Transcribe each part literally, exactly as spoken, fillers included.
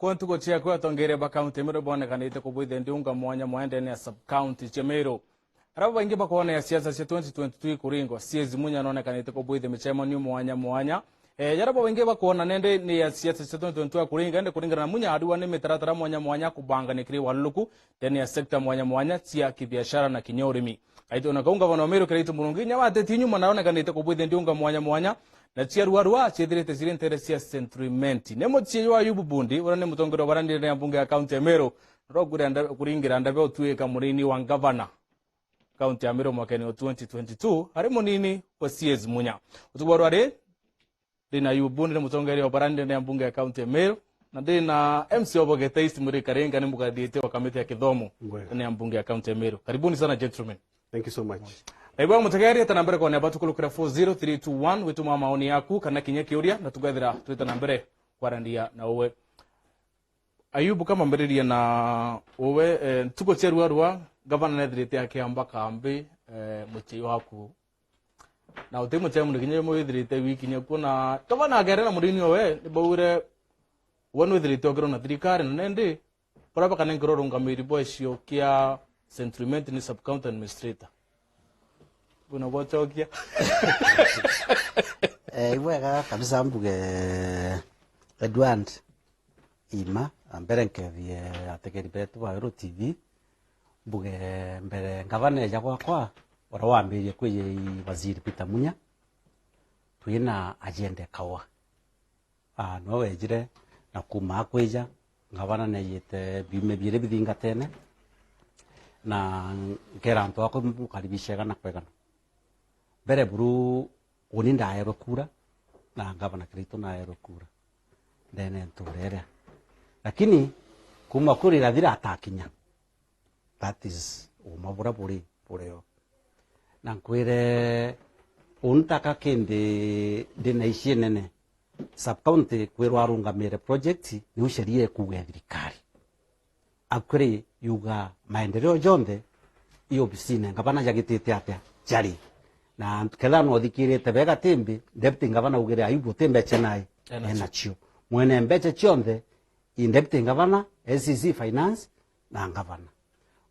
Kwa ntuku ciaku, atongeria ba kaunti ya Meru bonekanite kubwithia ndiunga mwanya mwanya ndene ya sub-county cia Meru. Aria babaingi bakwona ya siasa cia twenty twenty-two ikuringwa, C S Munya nonekanite kubwithia micemanio mwanya mwanya. Eh, jaria babaingi bakwona nende ni ya siasa cia twenty twenty-two akuringa, ende kuringana na Munya, ariwa ni mitaratara mwanya mwanya kubangania kiri waluluku ndene ya sekta mwanya mwanya cia kibiashara na kinya urimi. Aitona kau ngavana wa Meru Kiraitu Murungi, inya watetie nyuma na onekanite kubwithia ndiunga mwanya mwanya, na cia ruarua ciithirite ciri ntere cia Central Imenti. Ni mucii jwa Ayubu Bundi, uria ni mutongeria wa barani ya mbunge ya kaunti ya Meru, na rwa kuria nda-, kuringira ndabe utuika munini wa ngavana kaunti ya Meru mwakene wa twenty twenty-two, ari munini wa C S Munya. Utuku bwa rwari, Ndina Ayubu Bundi, ni mutongeria wa barani ndene ya mbunge ya kaunti ya Meru, na ndina M C Oboge Taste Murikarenga, ni mugathiite wa kamiti ya kithomo Ngwega. ndene ya mbunge ya kaunti ya Meru. Karibuni sana, gentlemen. Thank you so much. Na ibo mutegeria, eta na mbere kwona batukulukira four zero three two one, wituma maoni yaku kana kinya kiuria, na tugethira twita na mbere kwarandia na uwe. Ayubu, kama mbiriria na uwe, eh, ntuku cia ruarua, gavana nethirite akiamba kambi, eh, mucii waku. Na uti mucii munini kinya jumwe withirite wiki inya kuo, na gavana agere na munini owe, ni baugire, we nwithirite ukirwa na thirikari, na nendi, baria bakanenkerwa urungamiri bwa icio kia Central Imenti ni sub-county administrator. Buna bwacokia. Eh, ibwega kabisa mbuge Edward Ima, na mbere nkethie ategeri betu ba Weru T V, mbuge mbere ngavana eja gwakwa, uria wambiririe kwija i Waziri Peter Munya, twina agenda kawa. Ah, no wejire, na kuma akwija, ngavana nejite biumia biiri bithingatene, na nkera antu akwa mukaribisha igana kwa igana. Mbere buru, uni ndaerwe kura, na ngavana Kiraitu naerwe kura ndene ntura iria. Lakini kuma kuri irathira atakinya. That is uma buria buri, burio. Na nkwire, untaka kindi ndina ici nene. Sub-county kwirwa arungamire project, niu sheria ikuuga ya thirikari. Akwiri yuga maendeleo jonthe i obisine ngavana jagitite atia jari. Na kethira no uthikirite bega timbi, deputy ngavana augire Ayubu ti mbecha nai, Enacio. enacio. Mwene mbecha cionthe, i deputy ngavana, S C C finance, na ngavana.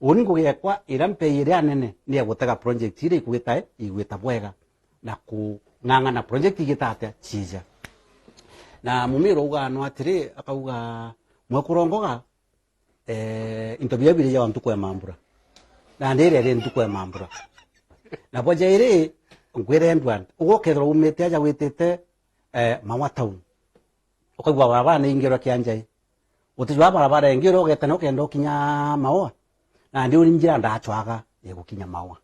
Uni ngugi yakwa iria mpei iria nene ni ya gutega project iria igwita, igwita bwega na kung'ang'ana project igita atia ciija. Na Mumiru auga no atiri, akauga, "Mwekuru Ngoga, eh, into biria biri ja ntuku ya mambura. Na ndiri iri ntuku ya mambura." Na bwa jairi, nkwire Edward, ugwe ukethirwa umite aja witite, eh, Maua Town. Ukaigua barabara ni ingirwe kia njai. Utijua barabara ingirwe ugeta na ukenda ukinya Maua. Na ndi uri njira ndacwaga ya gukinya Maua.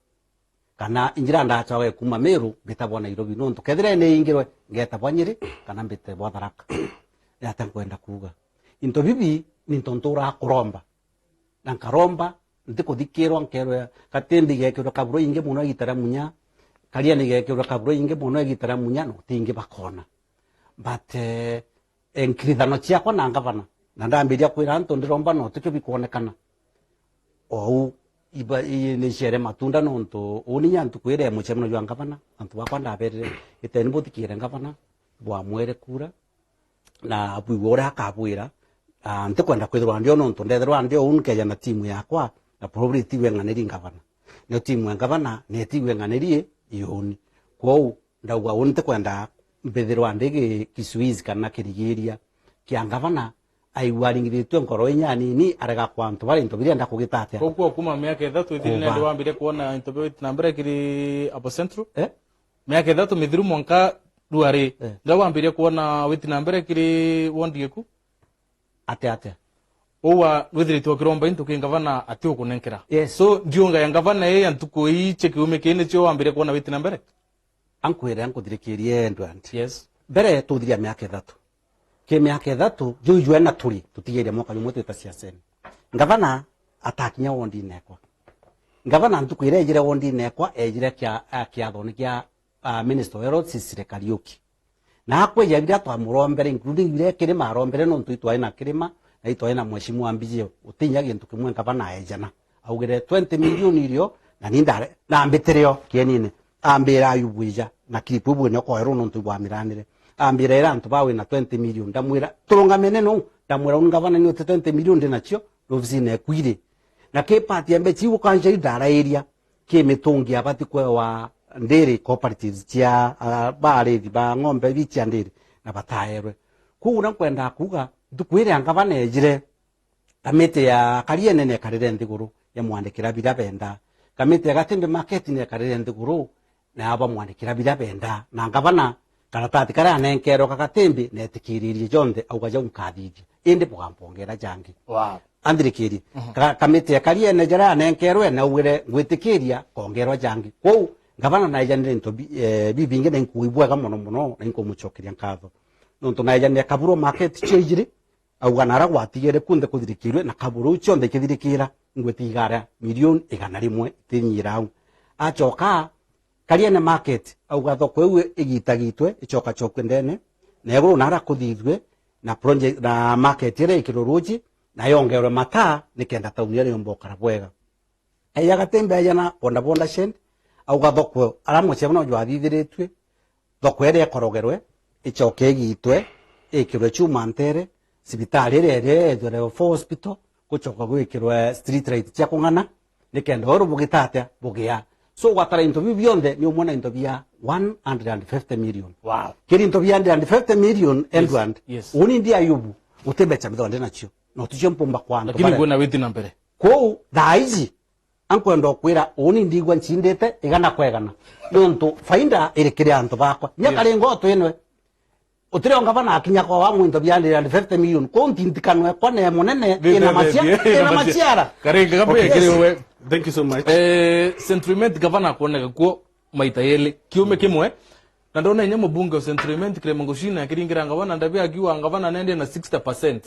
Kana njira ndacwaga ya kuma Meru, mbitagwa Nairobi. Nontu kethira ni ingirwe, ngetagwa Nyeri, kana mbite bwa Tharaka. Ni atia nkwenda kuuga? Into bibi ni ntontu uraga kuromba. Na nkaromba, ntikuthikirwa, nkerwa, Katimbi igekirwa kaburo ingi muno igita ria Munya, Karia ni igekirwa kaburo ingi muno igita ria Munya, na guti ingi bakona. But, eh, enkirithano ciakwa na ngavana, na ndambiria kwira antu ndiromba no tikio bikwonekana. Ou, iba, i, ni ciere matunda nontu, uni nya ntuku iria ya mucemanio jwa ngavana, antu bakwa ndaberire, "Iteni buthikire ngavana, bwamwere kura, na bwigua uria akabwira." Ah, ntikwenda kwithirwa ndio nontu ndethirwa ndio uu nkeja na timu yakwa, na probably tiwe ng'aniri ngavana. Nio timu ya ngavana, netiwe ng'aniri iuni. Kwou, ndauga uu ntikwenda mbithirwa ndi gi-, kisuizi kana kirigiria kia ngavana, aigua aringiritue nkoro inya anini, arega kwa antu baria into biria enda kugita atia. Koguo kuma miaka ithatu ithiru Kuba. nende wambire kuona into bia witi na mbere kiri Abo Central? Eh? Miaka ithatu mithiru mwanka ruari, Eh. ndio wambire kuona witi na mbere kiri wondi eku? Atia, atia? Uwa withirite ukiromba into ki ngavana ati ukunenkera. Yes. So, ndiunga ya ngavana ii ya ntuku ii cia kiumia kii nicio wambire kuona witi na mbere? Ankwire, ankuthirikirie, Edward. Yes. Mbere tuthiria miaka ithatu. Ki miaka ithatu, juu jwena turi, tutigeire mwaka jumwe twita siasene. Ngavana atakinya wondine ekwa. Ngavana ntuku iria ejire wondine ekwa, ejire kia, a, kiathoni kia, a, Minister of Health, Cecily Kariuki. Na akwija biria twamurombere, including biria kirima arombere, nontu itwari na kirima, na itwari na Mheshimiwa Mbiji, utinya gintu kimwe ngavana aejana. Augire twenty million irio, na ni ndare-, nambitire o kienine. Ambira, "Ayubu ija, na kiripu bwene okoerwo nontu bwamiranire." Ambira, "Ira antu ba wina twenty million." Ndamwira, "Turungamene nou, Ndamwira, "Uni ngavana ni uti twenty million ndi nacio, na obisine eku iri." Na ki part ya mbeca iu ukanjari ndarairia, ki mitungi abati kwewa ndiri cooperatives cia, ah, baarithi ba ng'ombe bi cia ndiri, na bataerwe. Kwou uria nkwendaa kuuga, ntuku iria ngavana ejire, kamiti ya Kariene nekarire nthiguru yamwandikira biria benda. Kamiti ya Gatimbi Market nekarire nthiguru na bamwandikira biria benda. Na ngavana, karatati karia anenkerwe ka Gatimbi netikiririe jonthe, auga, "Jau nkathithia, indi bugampongera jangi." Wow. Anthirikirie. Mhm. Ka-, kamiti ya Kariene jaria anenkerwe naugire, "Ngwitikiria kongerwa jangi." Kwou, ngavana naejanire into bi-, eh, bibingi na inkuigua bwega mono mono, na inkumucokeria nkatho. Nontu naejanire Kaburo Market cio ijiri, auga, "Nara gwatigere kunthe kuthirikirwe, na Kaburo iu cionthe ikithirikira, ngwitigaria milioni igana rimwe itinyira au." Acoka, Kariene Market, auga, "Thoko iu igitagitwe, icokacokue ndene, na iguru nara kuthithue, na project, na market iria ikirwe ruji, na yongerwe mataa, nikenda tauni iria yomba ukara bwega." Eja Gatimbi eja na bodaboda shed, auga, "Thoko aria mucemo no jwathithiritue, thoko iria ikorogerwe, icoke igitwe, ikirwe chuma ntere, cibitari iria iria yethirwe for hospital, gucoka gwikirwe street light cia kung'ana, nikenda uru bugita atia bugia." So, gwatara into biu bionthe ni umwe na into bia one hundred and fifty million. Wow. Kiri into bia one hundred and fifty million, yes, Edward, yes, uni ndi Ayubu, guti mbeca mithonde nacio. No tucio mpumba kwandwa. Lakini bare. Kwina witi na mbere. Kwou, thaa iji, ankwenda ukwira, uni ndigua ncindite igana kwa igana. Nontu faida iri kiri antu bakwa. Nya, yes, karingo twinwe. Utire o ngavana akinya kwa wa mwinto bia one hundred and fifty million. Kwou ntintikano ekwa ne munene, ina macia-, ina maciara. Karinga kambe kiri we. Thank you so much. Eh, Central Imenti gavana akwoneka kuo maita yeli. Kiume kimwe. Na ndona inya mubunge wa Central Imenti Clement Ngucina akiringira ngavana ndabi akiuga ngavana nende na sixty percent.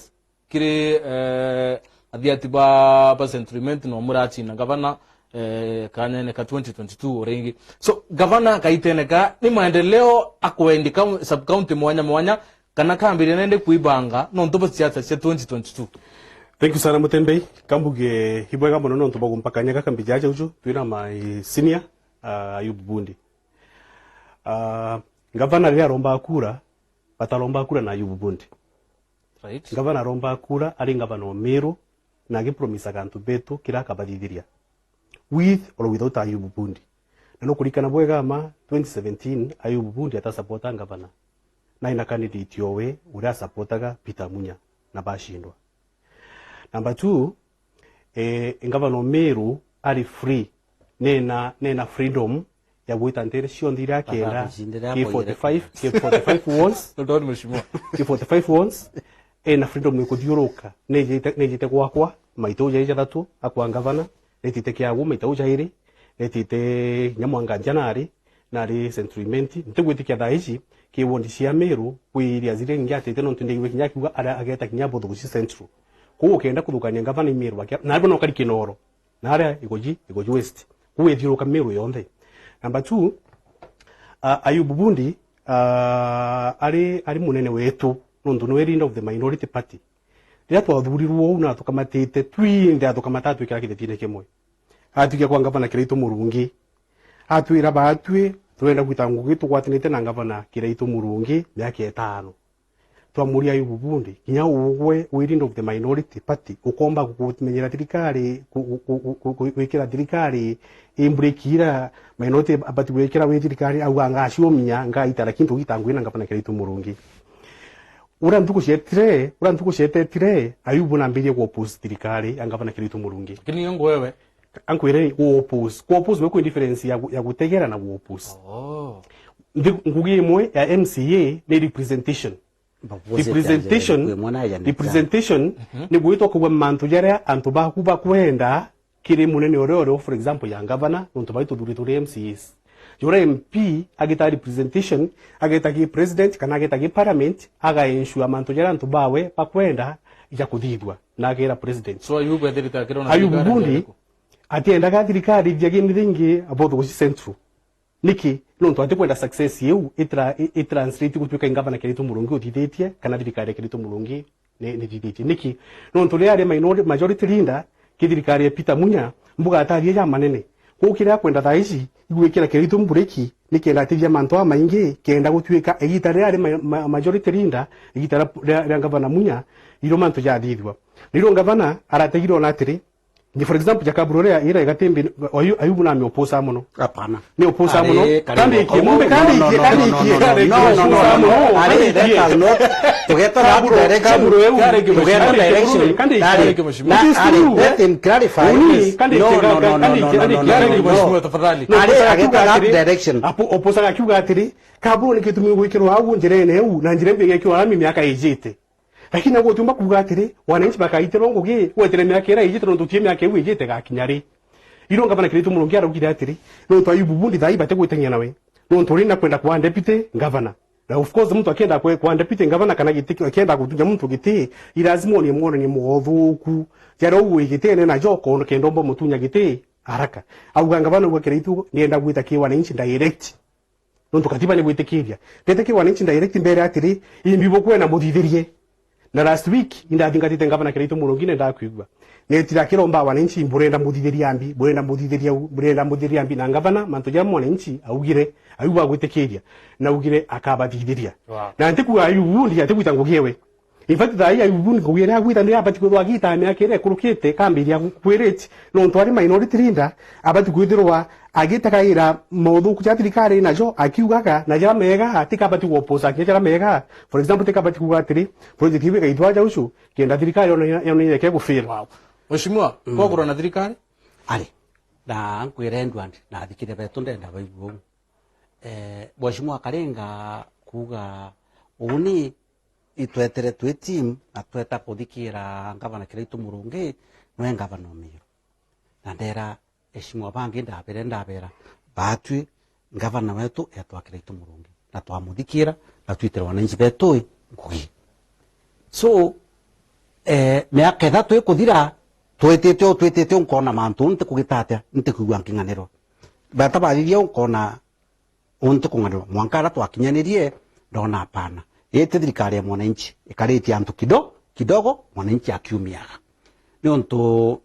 Kiri, eh, athiati ba, ba Central Imenti no murachina gavana, eh, kanyene ka twenty twenty-two o ringi. So, gavana kaitene ka, ni maendeleo akwendi ka sub-county mwanya mwanya, kana kambiria nende kwibanga, nontu bwa siasa cia twenty twenty-two? Thank you sana, Mutembei. Kambuge ibwega mono nontu bwa gumpa kanya gaka mbija aja uju, twina my senior, uh, Ayubu Bundi. Uh, gavana riria arombaga kura, batarombaga kura na Ayubu Bundi. Right. Ngavana aromba kura ari ngavana o Meru, na agipromisaga antu betu kira akabathithiria, with or without Ayubu Bundi. Na nukurikana bwega ma twenty seventeen, Ayubu Bundi atasapota ngavana. Na ina candidate owe uria asapotaga Peter Munya, na bashindwa. Number two, eh, ngavana o Meru ari free, nena, nena freedom ya gwita ntere cionthe iria akenda, ki forty-five, ki forty-five wards, ki forty-five wards, ena freedom ya kuthiuruka. Nejite, nejite gwakwa maita uja jathatu akwa ngavana, netite Kiagu maita uja iri, netite Nyamwanga nja nari, nari Central Imenti. Ntigwitikia thaa ici ki ward cia Meru kwi areas iria ingi atite, nontu ndaigua kinya akiuga aria ageta kinya Bothogoci Central. Kwou ukenda kuthukania ngavana i Meru akia, na aribona ukari Kinoro. Na aria iguji, iguji West. Kuu ithiuruka Meru yonthe. Number two, uh, Ayubu Bundi, uh, ari, ari munene wetu, nontu niwe leader of the minority party. Riria twathurirwe uu na atukamatite, twinthe atukamata atwikira kithetine kimwe. Atwikia kwa ngavana Kiraitu Murungi. Atwira, "Batwi, turenda gwita ngugi tugwatanite na ngavana Kiraitu Murungi miaka itano." Twamuria Ayubu Bundi, kinya ugwe wi leader of the minority party, ukomba kumenyera thirikari, ku-, ku-, gwikira thirikari i break ira minority party gwikira wi thirikari, auga, "Ngaciumia, ngaita, lakini tugita ngugi na ngavana Kiraitu Murungi." Uria ntuku cietire, uria ntuku cietetire, Ayubu nambirie ku oppose thirikari ya ngavana Kiraitu Murungi. Lakini yo ngwewe, Ankwire ni ku oppose. Ku oppose we kwi difference ya gu-, ya gutegera na ku oppose. Oh. Nthi-, ngugi imwe ya M C A ni representation. Representation, representation ni gwitwa kuuga mantu jaria antu baku bakwenda kiri munene uria uri, for example, ya ngavana, nontu bai tuthuritwe ri M C As. Jura M P agita representation, ageta ki president kana ageta ki parliament, aga ensure mantu jaria antu bawe bakwenda ja kuthithua, na akera president. So, Ayubu ethirite akirona Ayubu thirikari Bundi, iriku? Atiendaga thirikari ithiagie mithingi Bothogoci Central. Niki? Nontu atikwenda success iu itra-, i-, itranslate gutwika i ngavana Kiraitu Murungi uthithitie, kana thirikari ya Kiraitu Murungi ni, ni thithitie. Niki? Nontu riria ari minor-, majority leader ki thirikari ya Peter Munya, mbuga atarie ja manene. Kwou kiria akwenda thaa ici, igwikira Kiraitu mbureki, nikenda atithia mantu aa maingi, kenda gutuika igita riria ari ma-, ma-, majority leader, igita ria, ria, ria ngavana Munya, iro mantu jathithua. Na iro ngavana arategire ona atiri, ni for example, ja Kaburu ria ira igatimbi, Ayu-, Ayubu nami oposa mono. Hapana. Ni oposa mono. Ari, kari Kandi woko. Ikie, mumbe kandi No, no, ikie, no, kandi no, ikie. no, no, no, no, no, no. Oposa mono, Ari, kandi let ikie. us not, tugeta that Kaburu, direction. Kaburu eu. Tugeta Kandi direction. Kandi Ari, ikie. It is na, Ari, true. let him clarify, Uni, please. kandi No, ikie, no, no, kandi no, ikie, no, kandi no, ikie, no, kandi no, ikie. no. Mheshimiwa, tafadhali. No, Ari, oposa ageta akiuga that atiri, direction. apo-, oposa akiuga atiri, Kaburu ni gitumi gwikirwa au njirene eu, na njira imbi igekirwa rami miaka ijite. Lakini nabo utiumba kuuga atiri, wananchi bakaitirwa ngugi, gwetere miaka iria ijite, nontu utii miaka iu ijite igakinya ri. Iro ngavana Kiraitu Murungi araugire atiri, nontu Ayubu Bundi thaa ii batigwitania nawe. Nontu uri na kwenda kwa deputy ngavana. Na of course, muntu akienda kwe-, kwa deputy ngavana kana giti, akienda gutunya muntu giti, i lazima unie mwonanie mothuku. Jaria ugwigitene najo, kono kenda umba mutunya giti haraka. Auga ngavana, auga Kiraitu, ndienda gwita ki wananchi direct. Nontu katiba ni gwitikiria. Ndete ki wananchi direct mbere atiri, imbi bukwenda muthithirie. Na last week, indathingatite ngavana Kiraitu Murungi na ndakwigua. Netire akiromba wananchi, mburenda muthithiria mbi, burenda muthithiria u, burenda muthithiria mbi. Na ngavana, mantu ja mwananchi augire, aigua gwitikiria, na augire akabathithiria. Wow. Na ntikuga Ayubu Bundi atigwita ngugi ewe. In fact, thaa ii Ayubu Bundi ngugi iria agwita ni abati kwithirwa agita miaka iria ikurukite, kambiria kwirite, nontu ari minority leader, abati kwithirwa agitagaira mothuku ja thirikari najo, akiugaga, na jaria mega, tika abati gwoposa akinya jaria mega. For example, tika abati kuuga atiri, project iu igaitwa aja ucu, kenda thirikari yona, yona ireke gufail. Wow. Mheshimiwa, Mm. kwagurwa na thirikari? Ari, na nkwire Edward, na athikire betu ndenda baigua uu. Eh, Mheshimiwa Karinga kuuga uni itwetere twi team na tweta kuthikira ngavana Kiraitu Murungi, nwe ngavana o Meru. Na ndera Mheshimiwa bangi ndabere, ndabera, batwi ngavana wetu etwa Kiraitu Murungi, na twamuthikira, na twitire wananchi betu ngugi. So, eh, miaka ithatu ikuthira, twitite o, twitite o, nkona mantu, ntikugita atia, ntikwigua nking'anirwa. Bata bathithia o, nkona untu kung'anirwa. Mwanka aria twakinyanirie, ndona hapana. Ii ti thirikari ya mwananchi, ikaritie antu kido-, kidogo, mwananchi akiumiaga. Niuntu,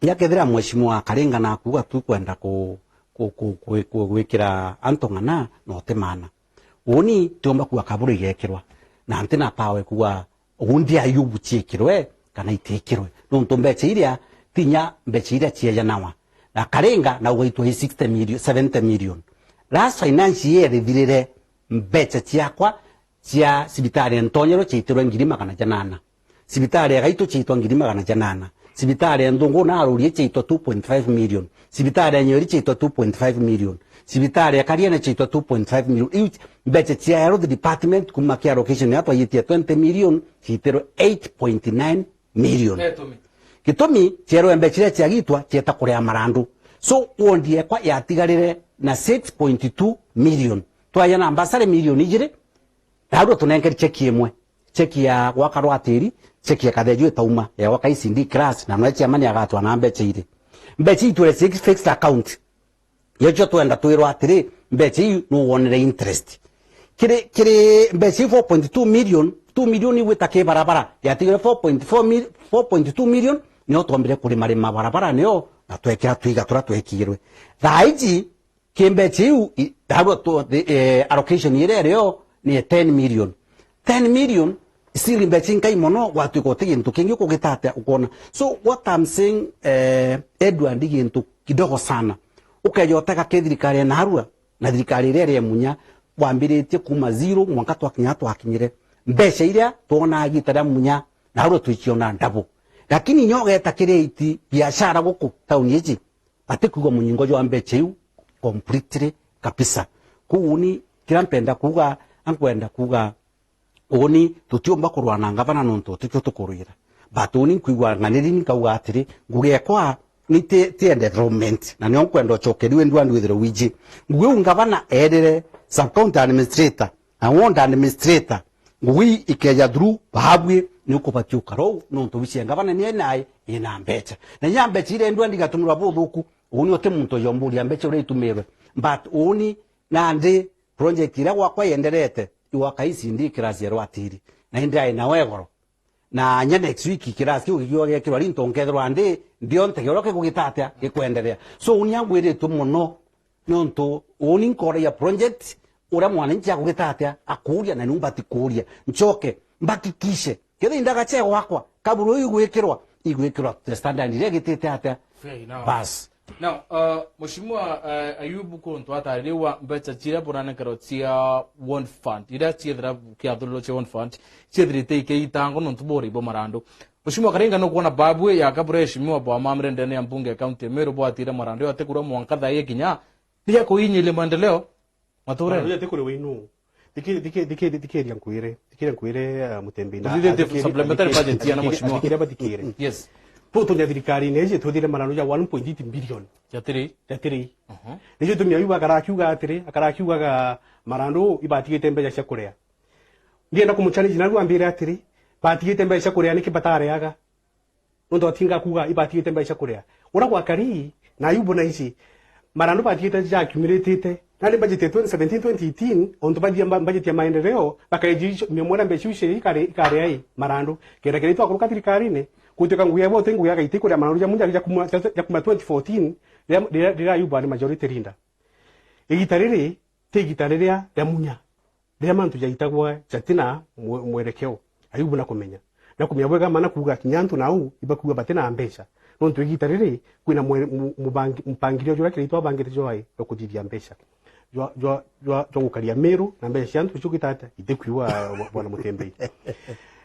yakethira Mheshimiwa Karinga na akuuga tukwenda ku-, ku-, ku-, ku-, ku-, gwikira antu ng'ana, no ti maana. Uuni tiumba kuuga Kaburu igekirwa, na ntina power kuuga undi Ayubu ciikirwe kana itiikirwe. Nontu mbeca iria, tinya mbeca iria ciejanawa. Na Karinga na ugaitwa i sixty million, seventy million. Last finance year ithirire, mbeca ciakwa cia cibitari ya Ntonyero ciaitirwe ngiri magana janana. Cibitari ya Gaitu ciaitwa ngiri magana janana. Cibitari ya Nthungu na Arurie ciaitwa two point five million. Cibitari ya Nyeri ciaitwa two point five million. Cibitari ya Kariene ciaitwa two point five million. Iu mbeca cia health department kuma ki allocation ya twayitie twenty million, ciitirwe eight point nine million. Gitumi? Gitumi, cierwe mbeca iria ciagitwa cieta kuria marandu. So, ward yekwa yatigarire na six point two million. Twaja na mbasari million ijiri, narua tunenkeri cheki imwe. Cheki ya gwaka rwatiri, cheki ya katheju itauma, ya gwaka E C D class, na nwe chairman agatwa na mbeca iri. Mbeca itwire six fixed account. Yecho twenda twirwa atiri, mbeca iu nuwonere interest. Kiri, kiri mbeca iu four point two million, two million igwita ki barabara, yatigire four point four mil-, four point two million, nio twombire kurima rima barabara nio, na twekira twiga turia twekirwe. Thaa iji, ki mbeca iu, i-, tharua tu-, the, eh, allocation iria irio ni ya ten million. Ten million, still mbeca inkai mono, gwatuika uti gintu kingi ukugita atia ukona. So, what I'm saying, eh, Edward, ni gintu kidogo sana. Ukeja utega ki thirikari ya narua, na thirikari iria iri ya Munya, wambiritie kuma zero mwanka twakinya twakinyire. Mbeca iria twonaa igita ria Munya, narua twiciona double. Lakini inya ugeta create biashara guku tauni iji, atikwigua munyingo jwa mbeca iu completely kabisa. Kwou uni, kiria mpenda kuuga, ankwenda kuuga, uni tutiumba kurwa na ngavana nontu tikio tukurwira. But uni nkwigua ng'aniri ni nkauga atiri, ngugi ekwa ni ti, ti ya development. Na nio nkwenda ucokerie Edward withirwe wiji. Ngugi iu ngavana erire sub-county administrator, na ward administrator, ngugi ikeja through baabui ni ukubati ukara uu, nontu wici ya ngavana ni enai ina mbeca. Na inya mbeca iria Edward igatumirwa buthuku, uni uti muntu ujomburia mbeca uria itumirwe. But uni nandi project iria gwakwa yenderete, igwaka E C D class ya rwatiri. Na indi ai na wegoro. Na nya next week class kiu gikiwa gekirwa rinto nkethirwa ndi, ndiontege uria kigugita atia, gikwenderea. So, uni angwiritwe mono, Nontu uuni nkoragia project uria mwananchi agwita atia akuuria, na niu mbati kuuria. Ncoke mbakikishe, kethira indaga cia gwakwa, kaburi iu igwikirwa, igwikirwa the standard iria igitite atia. Fair enough. Bas. Now, uh, Mheshimiwa, uh, Ayubu, kuntu ataririe wa mbeca ciria buranenkerwa cia One Fund, iria ciethira kiathuriro cia One Fund, ciethirite ikiitangwa nontu bwa urii bwa marandu. Mheshimiwa Karinga, nukwona babu ya kaburi ya Mheshimiwa bwamamire ndene ya mbunge ya kaunti ya Meru bwatire marandu yo atikura mwanka thaa ii kinya riria kuinyiria maendeleo? Maturene. Maturene ti kuri winu. Thiki-, thiki-, thiki-, thikiria nkwire. Thikiria nkwire, ah, Mutembeina. Tuthithite athikiri-, supplementary athikiri-, budget ya athikiri-, mheshimiwa. Athikiri abathikire. Yes. Tutunya thirikarine iji, twithire marandu ja one point eight billion. Jatiri. Jatiri. Mhm. Nicio tumia yu bakara akiuga atiri, akara akiugaga marandu ibatigite mbeca cia kuria. Ndienda kumuchallenge naru ambire atiri, batigite mbeca cia kuria niki batareaga? Nontu batinga kuuga ibatigite mbeca cia kuria. Uria gwakari, na Ayubu na ici, marandu batigite ja accumulated. Nandi budget ya twenty seventeen twenty eighteen, ontu bathia mba-, budget ya maendeleo, bakaeji miamwe na mbeca iu cia ikare-, ikaria i marandu. Kenda kenda itwakuruka thirikarine, gutwika ngugi ya bote ngugi ya gaiti kuria marandu ja Munya ja kuma, ja, ja kuma twenty fourteen, riria, riria, riria Ayubu ari majority leader. Igita riri, ti igita riria ria Munya. Riria mantu jaitagwa jatina mwe-, mwerekeo, Ayubu na kumenya. Na kumenya bwega ma na kuuga kinya antu nau ibakuuga batina mbeca. Nontu igita riri, kwina mwe-, mu-, mubangi-, mpangilio juria kiraitwa abangite jwa, jwa kuthithia mbeca. Jwa, jwa, jwa, jwa gukaria Meru na mbeca cia antu icio gitata, itikuiwa bwa-, bwana Mutembei.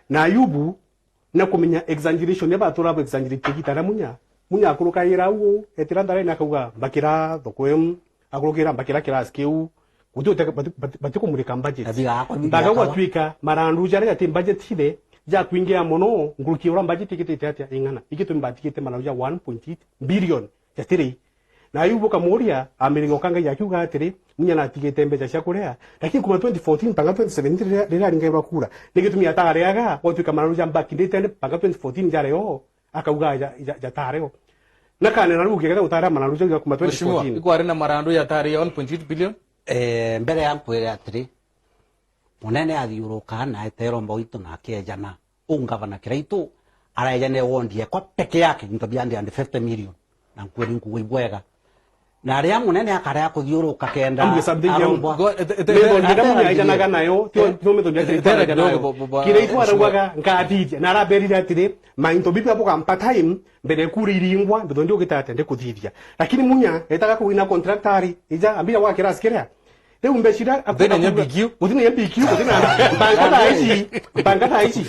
Na Ayubu, na kumenya exaggeration, ya batura bo exaggerate igita ria Munya. Munya akurukagira au, etira ndarene akauga, "Mbakira thoko iu," akurukira, "Mbakira kirasi kiu." Guti ute-, bati-, bati-, batikumurika budget. Athiga akwa bibi Mpaka akawa. Gwatuika marandu jaria jati budget ile, jakwingira mono, nkuruki uria budget igitite atia ing'ana. Igitumi batigite marandu ja one point eight billion jatiri. Na Ayubu kamuria, ambiriria ukangaia akiuga atiri, Munya natigite mbeca cia kuria, lakini kuma twenty fourteen mpaka twenty seventeen riria, riria aringairwa kura, ni gitumi atareaga, gwatuika marandu ja back in the day mpaka twenty fourteen jari o, akauga ja, ja, jatari o. Na kane na rugi kenda utara marandu ja kuma Mheshimiwa, twenty fourteen. Ikwari na marandu jatari ya one point eight billion? Eh, mbere ya nkwire atiri, munene athiuruka na eteromba witu na akejana. Uu ngavana Kiraitu araejane wondi ekwa peke yake into bia hundred and fifty million. Na nkwiri nkuuga ibwega. Na aria munene akarea kuthiuruka kenda Ambia something young. arombwa. Go-, ete-, ete-, Method ete-, iria Munya ete-, aijanaga nayo, tio, ete-, tio method iria ete-, Kiraitu ete-, araijanaga nayo. Bo-, bo-, bo-, Kiraitu Mheshimiwa. Araugaga, "Nkathithia." Na araberire atiri, "Ma into biu bia bugampa time, mbere kura iringwa, mbitho ndi ugita atia ndikuthithia." Lakini Munya, etaga kuwina contractor ari, ija, ambia wa kirasi kiria. Riu mbeca iria Gutina nya akuuga, B Q. Gutina nya B Q, gutina nya, mpanga thaa ici, mpanga thaa ici.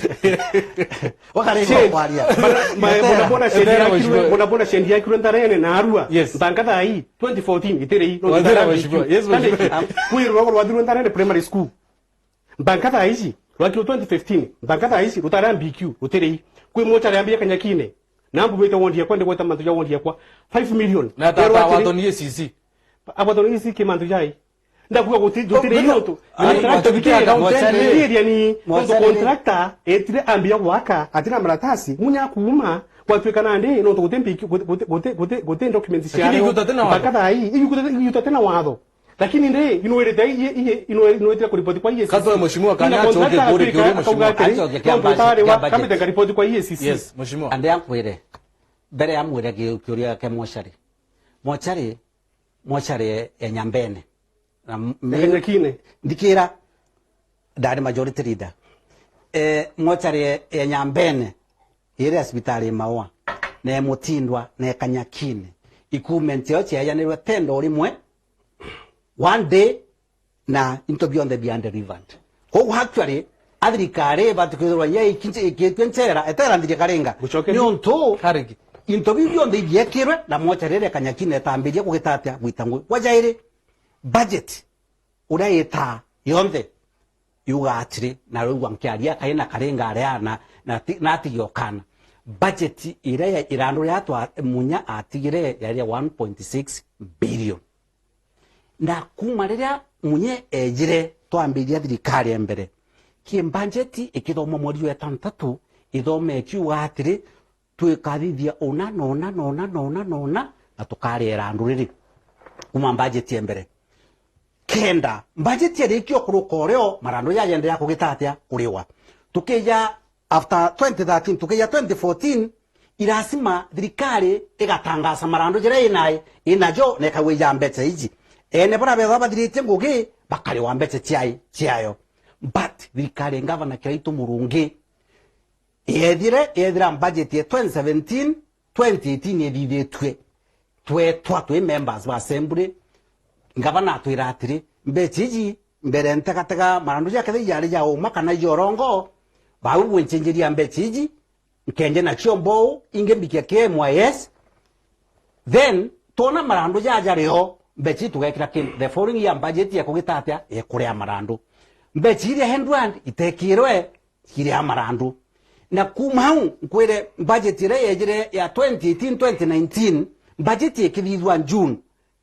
Wakarega Shade. kwaria. Mbona, mbona, mbona shade Mbere yakirwe, mheshimiwa. mbona, mbona shade yakirwe Ndarene na Arua? Yes. Mpanga thaa ii, twenty fourteen, itiri ii, no, Wathira thaa mheshimiwa. B Q. Yes, Kandi mheshimiwa. kwi rurogo rwathirwe Ndarene Primary School. Mpanga thaa ici, rwakirwe twenty fifteen, mpanga thaa ici, rutara B Q, rutiri ii. Kwi mocha yambia Kanyakine. Na mbumite wondi yakwa, ndigweta mantu ja wondi yakwa. Five million. Na tata Erwa atiri, watonire C C. Abatonire C C ki mantu jai. Ndakuga guti, gutire Mbona? Iontu. Ai, Ni matumikia tira, accountant. Tira ni, nontu Mwacarire. contractor, etire ambia gwaka, atina maratasi, Munya kuuma, gwatuika nandi, nontu guti mbiki, guti, guti, guti, guti, guti documents Lakini ciayo. Igiuta tena watho. Mpaka thaa ii, igiuta, igiuta tena watho. Lakini ndi, inwirite, i, i, inwe-, inwirite kuripoti kwa E A C C. Katoe mheshimiwa Ina kanya contractor acoke kuri atuika, kiuria akauga mheshimiwa. atiri, Acoke kia nontu budget, utari kia wa, budget. kamite ngaripoti kwa E A C C. Yes, mheshimiwa. Ande ankwire, mbere ya mwire ki-, kiuria kia mochari. Mochari, mochari ya Nyambene. Na m-, Ya Kanyakine. Ndikira, ndari majority leader. Eh, mochari ya Nyambene, iri ya cibitari Maua, na Mutindwa, na Kanyakine. Equipment yao ciaejanirwe tendo rimwe. One day, na into bionthe bia delivered. Koguo actually, athirikari ibati kwithirwa ya ikinje-, ikitwe nchera, etera nthirikari inga. Gucokeria. Niuntu Karigi. into biu bionthe ibiekirwe, na mochari iria Kanyakine itambiria kugita atia gwita ngui. Bwa jairi, budget uria itaa yonthe yuga atiri, na riu nkiaria kaina karinga aria na, na ti-, na atigi okana. Budget iria ya irandu ria twa Munya atigire yari ya one point six billion. Na kuma riria Munye ejire twambiria thirikari ya mbere, ki budget ikithomwa mweri jwa itantatu, ithome ikiuga atiri, twikathithia una na una na una na una na una, na tukaria irandu riri. Kuma budget ya mbere. Kenda, budget yarikia kuruka urio, marandu jajenderea kugita atia? Kuriwa. Tukija after twenty thirteen, tukija twenty fourteen, irasima thirikari igatangaza marandu jaria inai, inajo, na ikagwija mbeca iji. Ene baria betha bathiritie ngugi, bakariwa mbeca ciai-, ciayo. But thirikari ya Ngavana Kiraitu Murungi, yethire, yethira budget ya twenty seventeen, twenty eighteen ithithitue. Twetwa twi members ba assembly, ngavana atwira atiri, mbeca iji mbere ntegatega marandu jakethira ijari ja uma kana ija urongo, bau bwencenjeria mbeca iji, nkenje nacio mbou, ingi mbikia K M Y S, then twona marandu jaja rio, mbeca ii tugekira ki the following year budget ya kugita atia, ya kuria marandu. Mbeca iria hand round itekirwe, ciria marandu. Na kuma au, nkwire budget iria yejire ya twenty eighteen twenty nineteen, budget ikithithua June,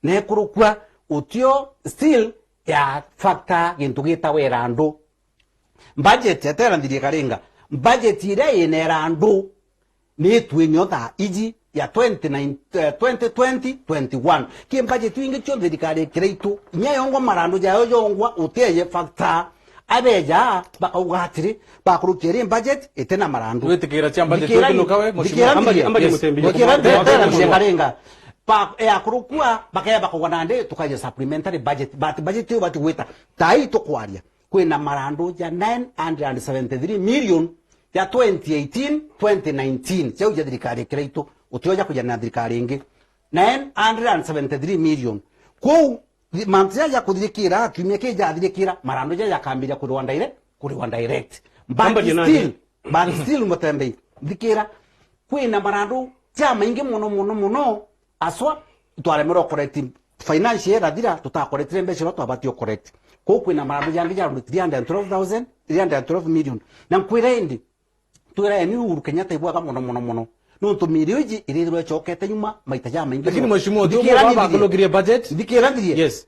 na ikurukua, utio still ya factor gintu gitawa irandu. Budget, etera nthirie karinga. Budget iria ina irandu ni itwinio thaa iji ya twenty nine, eh, twenty twenty, twenty one. Ki budget ingi cionthe thirikari ikira itu, inya yongwa marandu jayo jongwa, utieje factor. Abeja, bakauga atiri, bakurukia ri budget, itina marandu. Witikira cia budget Thikira, wikinuka we, thikira Mheshimiwa? Ambagi, ambagi Yes. Mutembi. Thikira Yes. nthirie, Yes. etera nthirie karinga. Ba, ya kurukua, bakaya bakauga nandi, tukaja supplementary budget. But budget iyo batigwita. Tai tukwaria. Kwina marandu ja nine hundred and seventy three million ja twenty eighteen, twenty nineteen. Jau ja thirikari ikira itu, utioja kuja na thirikari ingi. Nine hundred and seventy three million. Kwou, thi-, mantu jaja kuthirikira, kiumia kii jathirikira, marandu jaja jakambiria kuriwa direct, kuriwa direct. But Ambagia nani? still, but still, Mutembei, thikira, kwina marandu jamaingi mono, mono, mono, aswa, twaremerwa correct financial irathira, tutakoretire mbeca iria twabatie correct. Kwou kwina marandu jangi ja around three hundred and twelve thousand, three hundred and twelve million. Na nkwira indi, twira eni Uhuru Kenyatta ibwaga mono, mono, mono. Nontu mirio iji irithirwe icokete nyuma maita jamaingi Lakini mono. Mheshimiwa, uti Thikira umwe baba nthirie. Akurukirie budget? Thikira nthirie. Yes.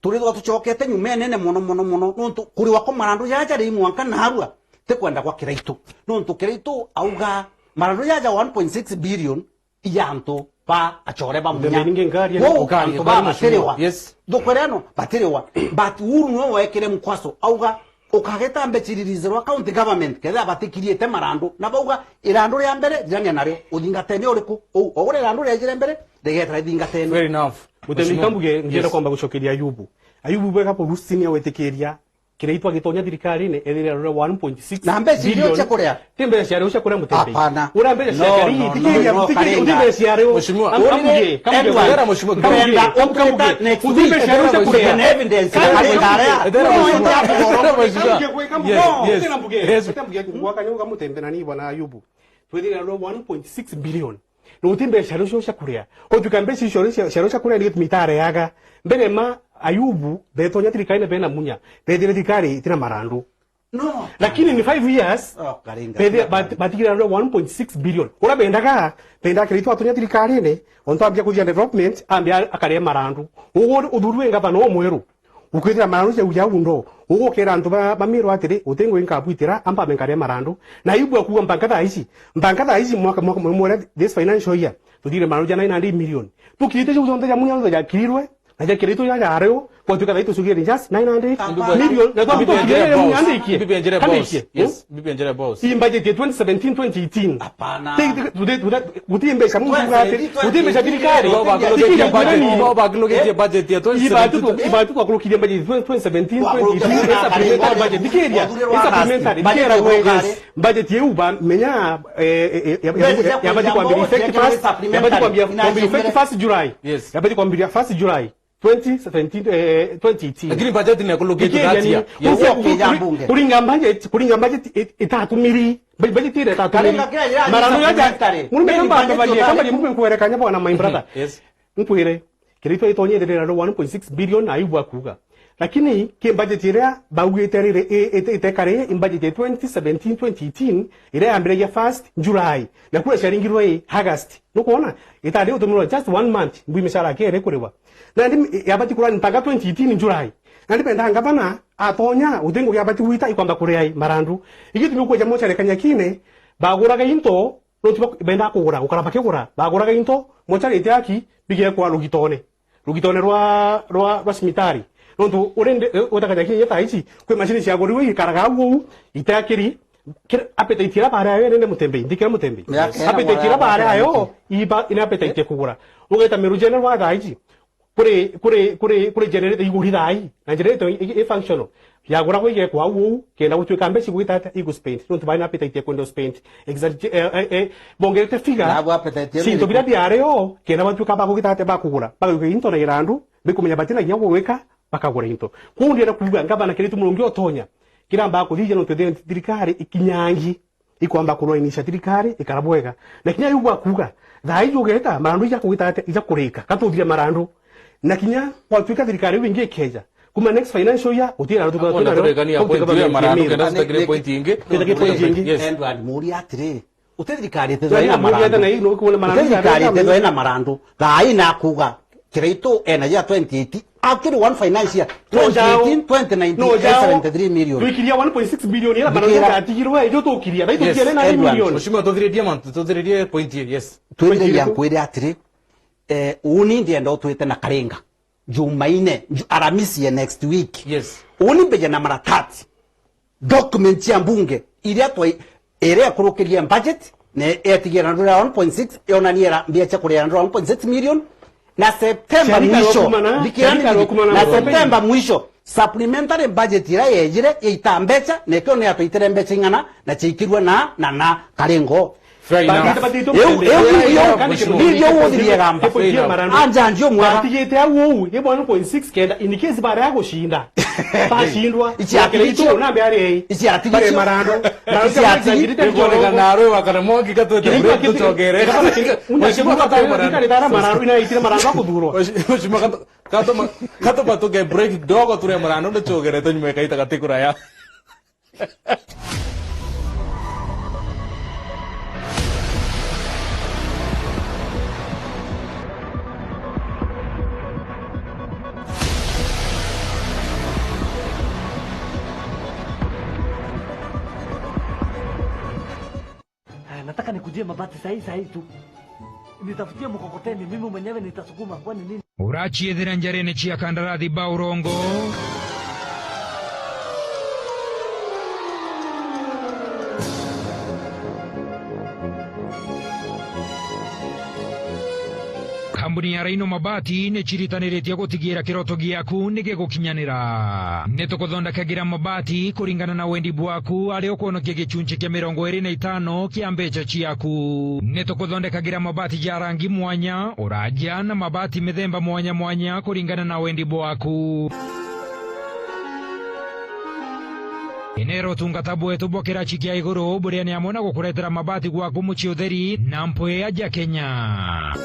Turithwa tucokete nyuma inene mono, mono, mono. Nontu kuriwa kwa marandu jaja ri mwanka narua. Ti kwenda kwa Kiraitu. Nontu Kiraitu auga marandu jaja one point six billion, ija antu ba acore ba munya. Muthemeni ngi ngari, Kwou ukaria, antu ukaria, ba mheshimiwa. Batiriwa. Yes. Thukwere no, batiriwa. But Uhuru niwe wekire mkwaso, auga, ukageta mbeca iriririze rwa county government, kethira batikiriete marandu. Na bauga, irandu ria mbere, rirania nario. Uthingatene uriku? Ou, ogure irandu riejire mbere, rigetera ithingatene. Fair enough. Muthemeni Mheshimiwa. Kambuge, ngienda Yes. kwamba gucokeria Ayubu. Ayubu bwega Burusi ni awetikiria Kiraitu agitonya thirikarine, ethire arore one point six billion. Na mbeca iria cia kuria? Ti mbeca cia riu cia kuria, Mutembei. Hapana. Uria mbeca cia No, Kiraitu, no, thikiriria, no, no, thikiriria, Karenga. Uti mbeca cia riu. Mheshimiwa. Am-, Ambuge, Kambuge, Edward, Kambuge, Kambuge. Ndenda Uti mbeca cia riu cia kuria. Evidence, Karenga, Karenga, Karenga. Edward, Mheshimiwa. Kambuge, Kambuge. Yes, yes. Uti Kambuge. Yes. Uti Kambuge, ngwaka nyau ga Mutembei na ni bwana Ayubu. Twethire arore one point six billion. Na uti mbeca cia riu cia kuria. Utuika mbeca icio cia, cia riu cia kuria ni gitumi itareaga. Mbere ma Ayubu, betonya thirikari na bena munya. Bethire thirikari itina marandu. No. Lakini ni five years, Oh, Karenga, bethire, Karenga. bat-, batigire na one point six billion. Uria bendaga, bendaga Kiraitu atonya thirikarine, ontu ambia kuthia development, ambia akaria marandu. Ugu uthurwe ngavana umweru. Ukwithira marandu jau jau ndo. Ugukira antu ba, ba Miru atiri, uti ngui nkabwitira, amba amenkaria marandu. Na Ayubu akuga mbanka thaa ici. Mbanka thaa ici mwaka, mwaka, mwaka, this financial year. Tuthire marandu ja nine hundred million. Tukirite jau jonthe ja munya jonthe jakirirwe, na ja Kiraitu ja, ja areo, kwa tuka thaitu sugire just nine hundred million. Na twa Bibi Enjere boss. Bibi Enjere boss. Yes, Bibi Enjere boss. Hii budget ya twenty seventeen, twenty eighteen. Hapana. Ti, ti, tuti, tuti, guti mbeca mungu Twenty seventeen, ati, guti mbeca thirikari. Twenty eighteen. Bo bakurukitie budget. Bo bakurukitie budget ya twenty seventeen. Ibatu, ibatu kwa kurukiria budget twenty seventeen, twenty eighteen. It's a supplementary budget. Thikiria. It's supplementary. Thikiria, yes. Budget ya uba, menya, eh, eh, eh, ya, ya, ya, yabati kwambia effect first, yabati kwambia, kwambia effect first July. Yes. Yabati kwambia first July twenty seventeen, eh, twenty eighteen. Lakini budget ni ya kulukite that year. Yes. Uke ya bunge. Kuringa budget, kuringa budget it-, itatumiri. Budget ile itatumiri. Karenga kila ya supplementary. Murumbe kamba, kamba, kamba, murumbe nkuerekanya bwana, my brother. Yes. Nkwire. Kiraitu itonyethirira ro one point six billion na Ayubu akuga. Lakini ki budget iria baugite riri, i-, ite-, itekari, i budget ya twenty seventeen, twenty eighteen, iria yambiragia first July. Na kura ciaringirwe i August. Nukwona? Itari utumirwa just one month, mbu mishara kere kuriwa. Nandi yabati kura mpaka twenty eighteen July. Nandi benda ngavana atonya, uti ngugi yabati gwita ikwamba kuria i marandu. Igitumi kweja mochari Kanyakine, baguraga into, Nontu bak-, bendaa kugura, gukara bakigura, baguraga into, mochari itiaki, bigekwa rugitone. Rugitone rwa, rwa, rwa cimitari. Nontu uri ndi-, eh, utakaja kinya thaa ici, kwi machine ciagurirwe ikaraga au ou, itakiri, kira, appetite ira bare ayo nende Mutembei, ndikira Mutembei. Appetite ira bare ayo, iba, ina appetite kugura. Ugeta Meru General wa thaa ici, kuri, kuri, kuri, kuri generator iguri thaa ii, na generator i, i, i functional. Yaguragwa igekwa au uu, kenda gutuika mbeca igwita atia, igu spend. Nontu baina appetite ya kwenda spend. Exactly, eh, eh, eh, bongerete figure. Nabu appetite ya sinto biria biari o, kenda batuika bakugita atia, bakugura. Bagwika into na irandu, bikumenya batina kinya gugwika, bakagura into. Kwou ndienda kuuga, ngavana Kiraitu Murungi otonya. Kiria mbaa kuthithia nontu thirikari ikinyangi. Ikwamba kurwainisha thirikari ikara bwega. Na kinya riu bwakuga, thaa iji ugeta, marandu ija kugita atia, ija kurika, ka tuthire marandu. Na kinya gwatuika thirikari iu ingi ikeja, kuma next financial year, gutira andu tukathira. Point ya marandu, kenda tutakire point ingi. Tutakire point ingi. Yes. Edward, muria atiri, uti thirikari itethwa ina marandu. Uti thirikari itethwa ina marandu. Thaa ii nakuga, Kiraitu ena ya twenty eighteen, actually one finance year, twenty eighteen, twenty nineteen, seventy-three million. Twikiria one point six billion ira bana tukatigirwe, ijo tukiria, thai tukiria na million. Mheshimiwa, tuthiririe mantu, tuthiririe point hii, yes. Twiriria nkwire atiri, eh, uni ndienda utwite na Karinga. Jumaine, ju-, Aramisi ya next week. Yes. Uni mbeja na maratati. Document cia mbunge iria twa-, iria ikurukirie budget, na etigira na ndura one point six, yonania mbia cia kuria na ndura one point six million, na September mwisho, na September mwisho, supplementary budget iria yejire, yaita mbeca, na ikio ni atwaitire mbeca ing'ana, na ciaikirwe na, na, na Karingo. Fair enough. Batite, batite, riu, riu, riu, riu uthirie gamba. Anjanjio mwega. Batigite au uu, ni one point six kenda, in case barega gucinda. Bacindwa. Ici ati icio. Nambe ari ei. Ici ati icio. Bare marando. Ici ati. Kuoneka narwe wakana mwangi katwete break tucogere. Mheshimiwa, kata marando. Kare tara marando, ina itire marando akuthurwa. Mheshimiwa, kata, kata ma-, kata matuge break kidogo, ture marando, ndio tucogere, tunywe kaita gatikuraya. Haya, nataka nikujie mabati sahi, sahi tu. Nitafutie mkokoteni, mimi mwenyewe nitasukuma, kwani nini? Uraciithira njarene cia kandarathi ba urongo. Kambuni ya Rhino Mabati ni ciritanirie gutigira kiroto giaku ni gigukinyanira. Ni tukuthondekagira mabati kuringana na wendi bwaku, aria ukwonokia gicunci kia mirongo iri na itano kia mbeca ciaku. Ni tukuthondekagira mabati ja rangi mwanya, uraja na mabati mithemba mwanya mwanya kuringana na wendi bwaku. Inera utungata bwetu bwa kiraci kia iguru buriani amwe na gukuretera mabati gwaku mucii utheri na mpwea ja Kenya.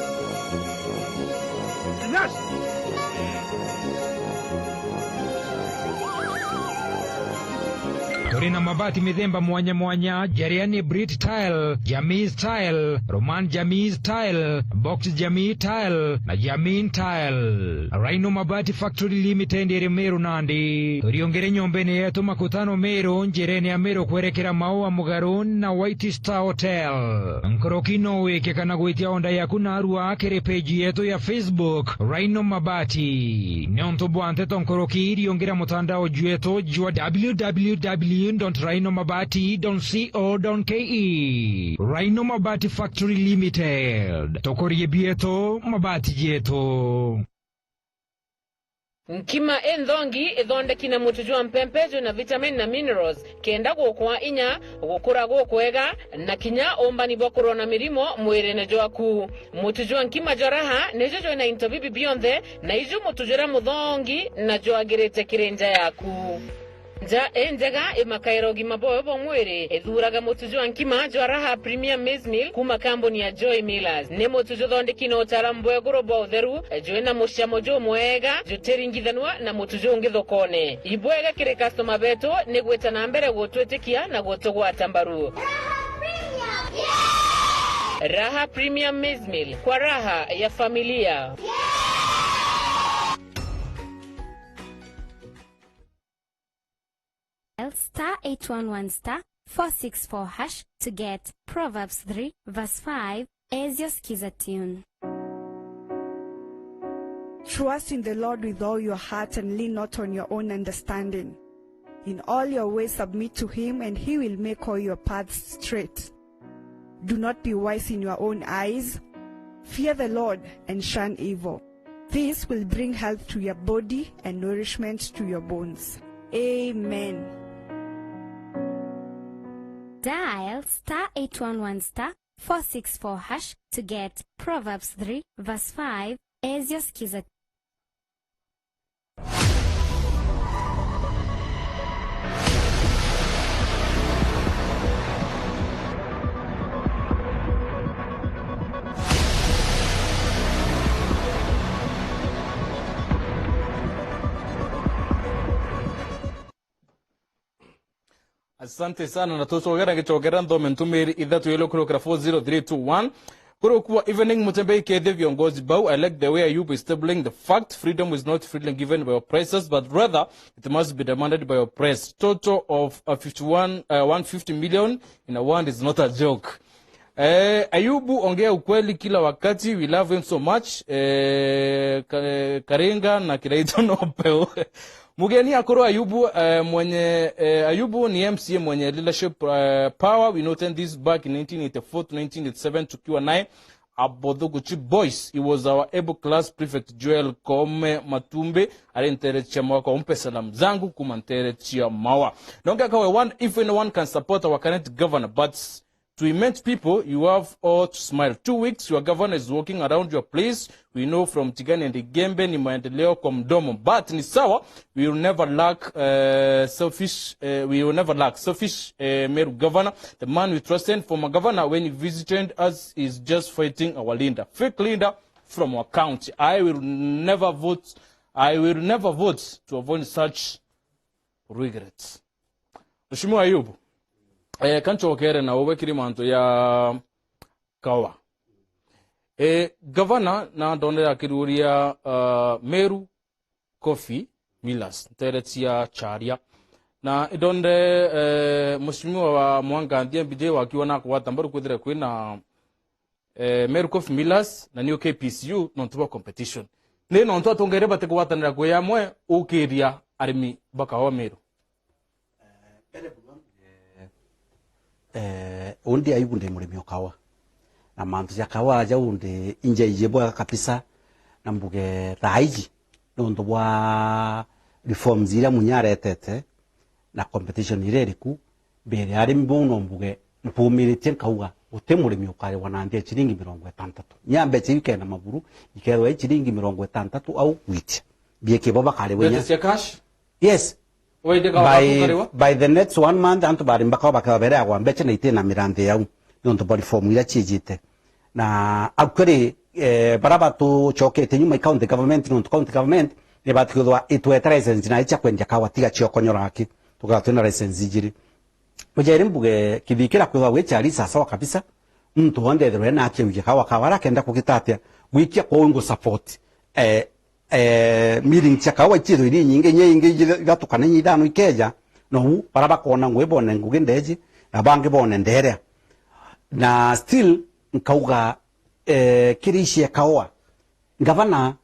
Turi na mabati mithemba mwanya mwanya, jaria ni Brit Tile, Jamis Tile, Roman Jamis Tile, Box Jamii Tile, na Jamin Tile. Rhino Mabati Factory Limited iri Meru nandi. Turiongere nyombene yetu Makutano Meru, njirene ya Meru kwerekera Maua Mugaru na White Star Hotel. Nkoroki no wike kana gwitia onda yaku narua kiri page yetu ya Facebook, Rhino Mabati. Ni untu bwa nteto nkoroki, riungira mutandao jwetu jwa w w w dot rhino mabati dot co dot k e. Rhino Mabati Factory Limited. Tukurie bietu, mabati jetu. Nkima inthongi ithondeki na mutu jwa mpempe jwina vitamin na minerals, kenda gukwa inya, gukura gukwega, na kinya umbani bwa kurwa na mirimo mwirine jwaku. Mutu jwa nkima jwa Raha nijo jwina into bibi bionthe, na iju mutu juria muthongi na jwagirite kiri nja yaku. Nja injega imakaira ugima bwayo bwa mwiri. Ithuraga mutu jwa nkima jwa Raha Premium Maize Meal kuma kambuni ya Joy Millers. Ni mutu juthondeki na utaalamu bwa iguru bwa utheru, jwina mucamo jumwega, jutiringithanua na mutu jungi thokone. Ibwega kiri customer betu ni gwita na mbere gutwitikia na gutugwata mbaru. Raha Premium Maize Meal, kwa raha ya familia. Dial star eight one one star four six four hash to get Proverbs three verse five as your Skiza tune. Trust in the Lord with all your heart and lean not on your own understanding. In all your ways submit to him, and he will make all your paths straight. Do not be wise in your own eyes. Fear the Lord and shun evil. This will bring health to your body and nourishment to your bones. Amen. Dial star eight one one star four six four hash to get Proverbs three verse five, Ezio Skiza. Asante sana, na tucogera gicogera nthome ntumiri ithatu ili kurukira four zero three two one. Kurukua evening, Mutembei Kethia, viongozi bau. I like the way Ayubu is tabling the fact freedom is not freely given by oppressors, but rather it must be demanded by oppressed. Total of, uh, fifty-one, uh, one fifty million in a wand is not a joke. Eh, Ayubu, ongea ukweli kila wakati, we love him so much. Eh, Ka-, Karinga na Kiraitu no peu. Mugeni akuru Ayubu, eh, mwenye, eh, Ayubu ni M C A mwenye leadership, eh, power. We noted this back in nineteen eighty-four to nineteen eighty-seven tukiwa naye Abothuguchi Boys. He was our able class prefect. Joel Koome Matumbi ari ntere cia Mawa, kwa umpe salamu zangu kuma ntere cia Mawa. Nonge akawe one, if anyone can support our current governor, but to immense people, you have all to smile. Two weeks, your governor is walking around your place. We know from Tigania and Igembe ni maendeleo kwa mdomo. But ni sawa, we will never lack, uh, selfish, uh, we will never lack selfish, uh, Meru governor. The man we trusted, former governor, when he visited us, is just fighting our leader. Fake leader from our county. I will never vote, I will never vote to avoid such regrets. Mheshimiwa Ayubu, eh, ka ncokere na ube kiri mantu ya Kawa. Eh, gavana na ndonere akiruria, uh, Meru Coffee Millers, ntere cia Charia. Na indonde, eh, Mheshimiwa wa Mwanga Nthia Mbiji wakiwa na kugwata mbaru kwithire kwina eh, Meru Coffee Millers na New K P C U nontu bwa competition. Ni nontu atongeria batikugwatanira kwi amwe ukiria arimi ba kawa Meru. Eh, mbere buru, eh, eh, undi Ayubu ndi murimi o kawa. Na mantu ja kawa aja undi injaiji bwega kabisa, na mbuge thaa iji nontu bwa reforms iria Munya aretete na competition iria iriku, mbere arimi bau no mbuge, mpumiritie nkauga, guti murimi ukarigwa na nthi ya ciringi mirongo itantatu. Nya mbeca iu kenda maburu, ikethirwa i ciringi mirongo itantatu au gwitia. Bieke bo bakarigwa inya. Mbeca cia cash? Yes. Waindika by, by the next one month, antu bari mbaka bakaba bereagwa mbeca na itina miranthi yau. Nontu bwa reform iria ciijite. Na actually, eh, bara batucokete nyuma i county government, nontu county government ni batukithwa itwete license na icha kwendia kawa tiga ciokonyora aki. Tukaga twina license ijiri. Ujairi mbuge kithikira kwithwa gwi chari sawa sawa kabisa. Muntu wonthe ethirwe na akia wike kawa kawa arakenda kugitatia. Gwikia kwa ungu support. Eh, eh, milling cia kawa ichithwe iri nyingi, inya ingi igatukana inya ithano ikeja. Na u, bara bakona ngui bone ngugi ndeji, na bangi bone nderea. Na still, nkauga, eh, kiri ici cia kawa, ngavana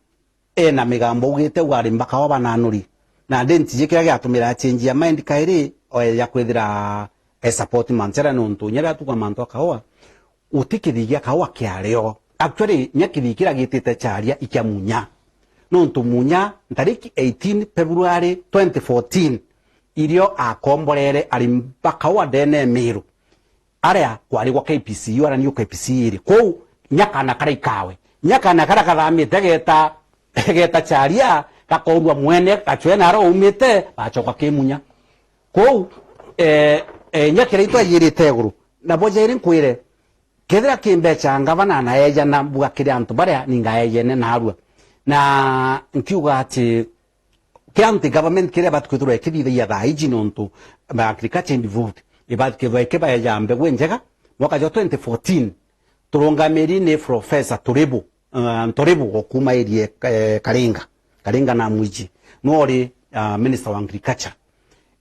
ena migambo augite uga arimi ba kawa bananuri. Na ndi ntiji kiria giatumira achenjia mind kairi, o ya kwithira e support mantu jaria nontu inya riria tuga mantu a kawa, guti kithii gia kawa kiario. Actually, inya kithii kiria gitite charia ikia Munya. Nontu Munya, ntariki eighteen February twenty fourteen, irio akomborere arimi ba kawa ndene Miru. Aria kwarigwa K P C U, aria niyo K P C U iri. Kou, nyakana karia ikawe. Nyakana karia kathamite geta, geta charia, gakorwa mwene, gacwe na aria umite, bacoka ki Munya. Kou, eh, eh, nyakira itwa yirite iguru. Nabo jairi nkwire, kethira ki mbeca ngavana na ejana mbuga kiri antu baria ninga ejene narua. Na nkiuga ati, County government kiria batu kwithirwa ikithithagia thaa iji nontu ba agriculture involved, ibatu kwithirwa ikibaeja mbegu injega. Mwaka jwa twenty fourteen, turungamiri ni Professor Turibu, uh, Nturibu o kuma area, eh, Karinga, Karinga na Mwiji, no ri, uh, minister wa agriculture.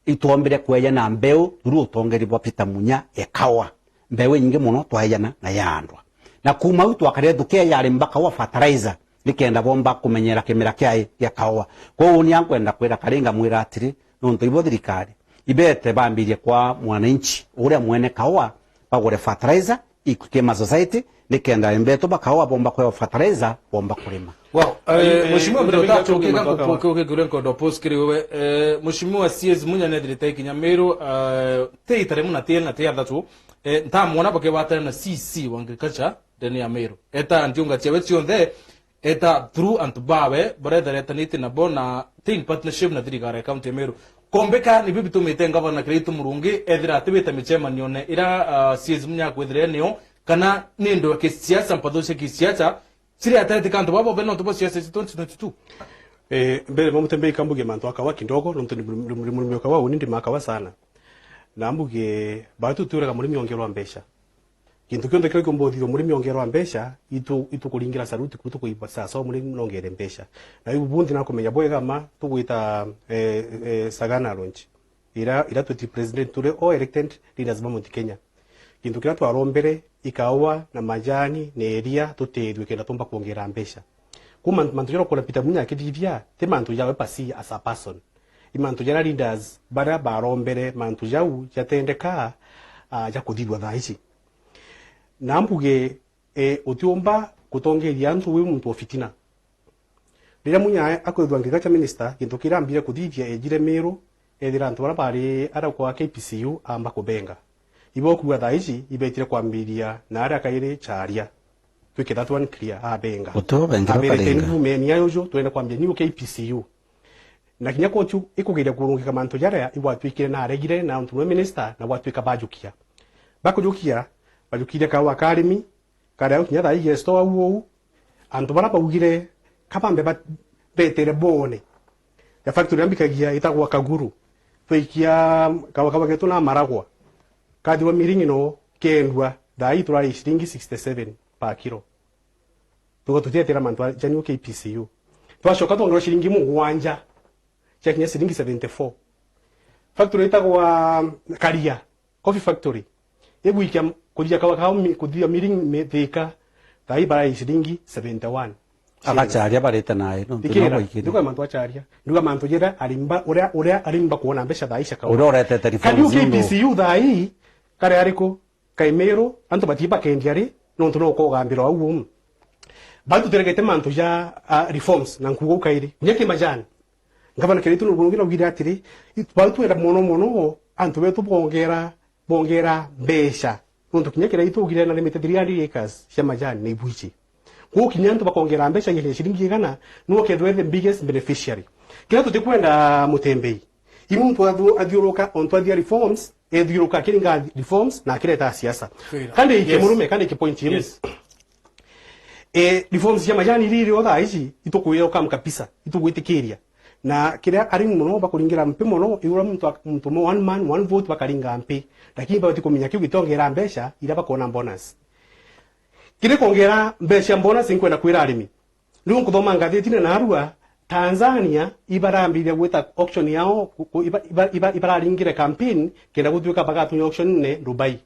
Itwombire kweja na mbeu through utongeri bwa Peter Munya e kawa. Mbeu inyingi mono twaejana na yaandwa. Na kuuma au twakarire tukeeja arimi ba kaua fertilizer, nikenda bomba kumenyera kimera kiae gia kaua. Kwou ni ankwenda kwira Karinga mwira atiri, nontu ibo thirikari, ibete bambirie kwa mwananchi uria mwene kaua, bagure fertilizer, ikue kima society, nikenda arimi betu ba kaua bomba kwewa fertilizer, bomba kurima. Wow, eh, eh, Mheshimiwa, eh, mbere eh, utacoke eh, ka eh, nkukuke uke kure nkondo post kiri wewe. Eh, Mheshimiwa C S Munya nethirite ikinya Meru, eh, ti itare muna ti na ti athatu. Eh, ntamwona bakibwatana na C C wa agriculture ndene ya Meru. Eta ntiunga ciawe cionthe, eta through antu bawe, baretharetanite nabo na ti in partnership na thirikari ya county ya Meru. Kombeka nibio bitumite ngavana Kiraitu Murungi ethira atibita micemanione ira, ah, C S Munya akwithire nio, kana ni ndu ya kisiasa, mpatho cia kisiasa, ciri atetika antu babo bena antu ba siasa ici twenty twenty-two. Eh, mbere, Mutembei, kambuge mantu akawa kidogo, nontu ni murimi, murimi, murimi akawa, uni ndi makawa sana. Na mbuge, batu twiraga murimi ongerwa mbeca. Gintu kionthe kiria kiumba uthithua murimi ongerwa mbeca, itu, itu kuringira saruti, kutu kuiba sasa, murimi nongere mbeca. Na ibu bunthi nakumenya bwega ma, tugwita, eh, eh, Sagana Launch. Ira, ira twiti president, turi all elected leaders ba Mount Kenya. Gintu kiria twarombere, ikawa na majani na iria tutethue kenda tumba kuongera mbeca. Kuma mantu jaria ukona Peter Munya akithithia, ti mantu jawe pasi as a person. I mantu jaria leaders baria barombere mantu jau jatendeka, ah, ja kuthithua thaa ici. Na mbuge, eh, utiumba gutongeria antu wi muntu o fitina. Riria Munya akwithwa agriculture minister, gintu kiria ambire kuthithia, ejire Meru, ethira antu baria bari aria kwa K P C U amba kubenga. Ibo kuuga thaa ici ibetire kwambiria na aria kairi Charia. Twike that one clear, abenga. Utubengira. Abere, ukarenga. Teni rumeni ayo jo, twende kwambia new K P C U. Na kinya kochu ikugeria kurungika mantu jaria igwatwikire na aregire na untu nwe minister na gwatwika bajukia. Bakujukia, bajukirie kaua ka arimi, karia kinya thaa ii gesto au ou, antu baria baugire kabambe ba-, betere bone. Ya factory ambikagia itagwa Kaguru. Twaikia kaua, kaua getu na maragwa. Kathirwa miringi no kendua, thaa ii turari ciringi sixty seven per kilo. Tuga tutietera mantu a, ja new K P C U. Twacoka twongerwa ciringi mugwanja, ciakinya ciringi seventy four. Factory itagwa Karia, Coffee Factory. Igwikia m-, kuthia kawa kao mi-, kuthia miring mi-, Thika, thaa ii barai ciringi seventy one. Agacharia barite nayo, nontu Ndikira, no baikire. Ndikira mantu acharia. Nduga mantu jira arimba, uria, uria arimba kuona mbeca thaa ii cia kawa. Uria uretete reforms. Kariu K P C U thaa ii, kari ariku? Kai Meru, antu batii bakendia ri, nontu no ukugambirwa au umu. Bau tuteregete mantu ja, ah, reforms, na nkuuga u kairi. Kinya ki majani. Ngavana Kiraitu Murungi naugire atiri, it-, bau twenda mono mono, antu betu bongera, bongera mbeca. Nontu kinya Kiraitu augire narimite three hundred acres cia majani na ibuici. Kwou kinya antu bakongera mbeca ya ciringi igana, niwe ukethirwa the biggest beneficiary. Kiria tutikwenda Mutembei, i muntu athu-, athiuruka, ontu athia reforms, ethiuruka akiringa reforms na akireta siasa. Fair enough. Kandi ike, yes, murume, kandi ike point imu. Yes. Eh, reforms cia majani iria iri o thaa ici, itukwira ukam kabisa, itugwitikiria. Na kiria arimi mono bakuringira mpi mono, i uria muntu ak-, muntu mo one man, one vote bakaringa mpi. Lakini babati kumenya kiu gitongera mbeca iria bakuona bonus. Kiri kongera mbeca bonus, nkwenda kwira arimi. Riu nkuthoma ngathitine narua, Tanzania ibarambiria gwita auction yao, ku-, ku-, iba-, iba-, iba-, ibararingire campaign kenda gutwika bagatunya auction ne Dubai.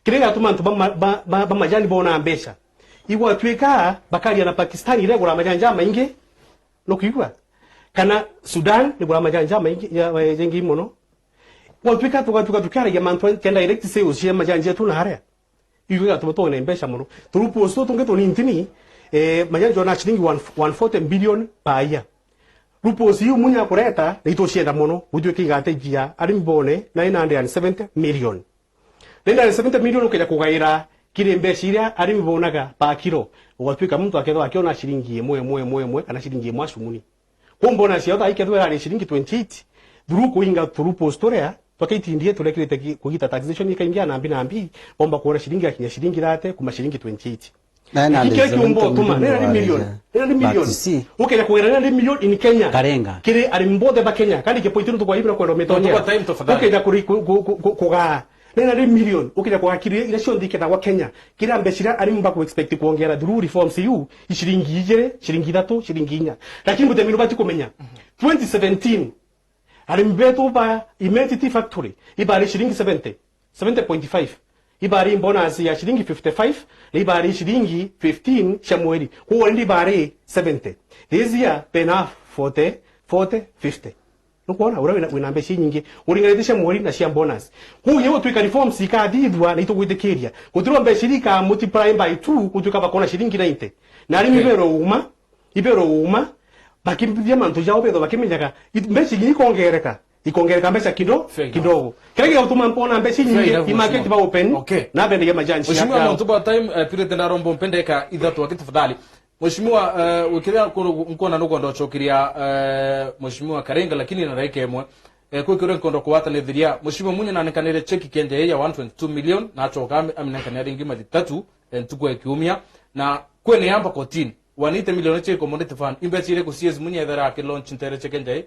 Kiri gatuma antu ba ma-, ba, ba, ba majani bona mbeca. Igwatwika bakaria na Pakistan iria igura majani jamaingi, nukwigua? Kana Sudan nigura majani jamaingi, ja-, jaingi mono. Gwatwika tuga-, tuga-, tukiaragia mantu kenda direct sales cia majani jetu na aria. Iu igatuma twone mbeca mono. Turupos tutu tungi tunintini, eh, majani jona ciringi one, one forty billion per year. Rupos iu Munya akureta, na itucienda mono, gutwika igatejia arimi bone nine hundred and seventy million. Nine hundred and seventy million ukeja kugaira kiri mbeca iria arimi bonaga per kilo, ugatwika muntu akethwa akiona ciringi imwe, imwe, imwe, imwe, kana ciringi imwe acumuni. Kwou bonus yao thaa ikethirwa irari ciringi twenty eight, through kuinga through post turia twa K T D A turekirite ki-, kugita taxation ikaingia nambi nambi, bomba kuona ciringi yakinya ciringi thirty kuma ciringi twenty eight. Nine hundred seventy million. Lakini kira kiumba utuma, nine hundred million, nine hundred million. But you see, ukeja kugira nine hundred million in Kenya. Karenga. Kiri arimi bonthe ba Kenya. Kandi ki point ntu kwa ibira kwenda umitonyera. Tuko time tafadhali. Ukeja kuri-, ku-, ku-, ku-, ku-, kugaa nine hundred million, ukija kuga kiri iria cionthe ikethagwa Kenya, kira mbeca iria arimi baku expect kuongera through reforms iu, i ciringi ijiri, ciringi ithatu, ciringi inya. Lakini Mutembei nubati kumenya, twenty seventeen, arimi betu ba Imenti Tea Factory, ibari ciringi seventy, seventy point five. Ibari bonus ya ciringi fifty five, na ibari ciringi fifteen cia mweri. Kwou already ibari seventy. This year, bena forty, forty, fifty. Nukwona, uria wina, wina mbeca inyingi, uringanitie cia mweri na cia bonus. Kwou inya gutwika reforms ikathithua, na itugwitikiria. Gutirwa mbeca iria ika multiply by two, gutwika bakona ciringi ninety. Na arimi, okay, iberwa uma, iberwa uma, bakimbithia mantu jao, bethwa bakimenyaga, it-, mbeca inya ikongereka, ikongereka mbeca kido-, fair enough, kidogo. Kiria gigutuma mpona mbeca inyingi, fair enough, i market, mheshimiwa, ba open, okay, na bende ya majani. Mheshimiwa, cia nontu bwa time, eh, period ndaromba mpendeka ithatu aki tafadhali. Mheshimiwa, eh, wikiria nkona nukwenda ucokeria, eh, Mheshimiwa Karenga, lakini na ndagika imwe. Eh, kwi kiuria nkwenda kugwatanithiria. Mheshimiwa Munya nanenkanire cheki kia N J I ya one twenty-two million, na acoka ami-, aminenkanira ringi mathi tatu, eh, ntuku ya kiumia, na kwene yamba kotini, one eighty million cia commodity fund. Imbeca iriku C S Munya ethera aki launch ntere cheki N J I?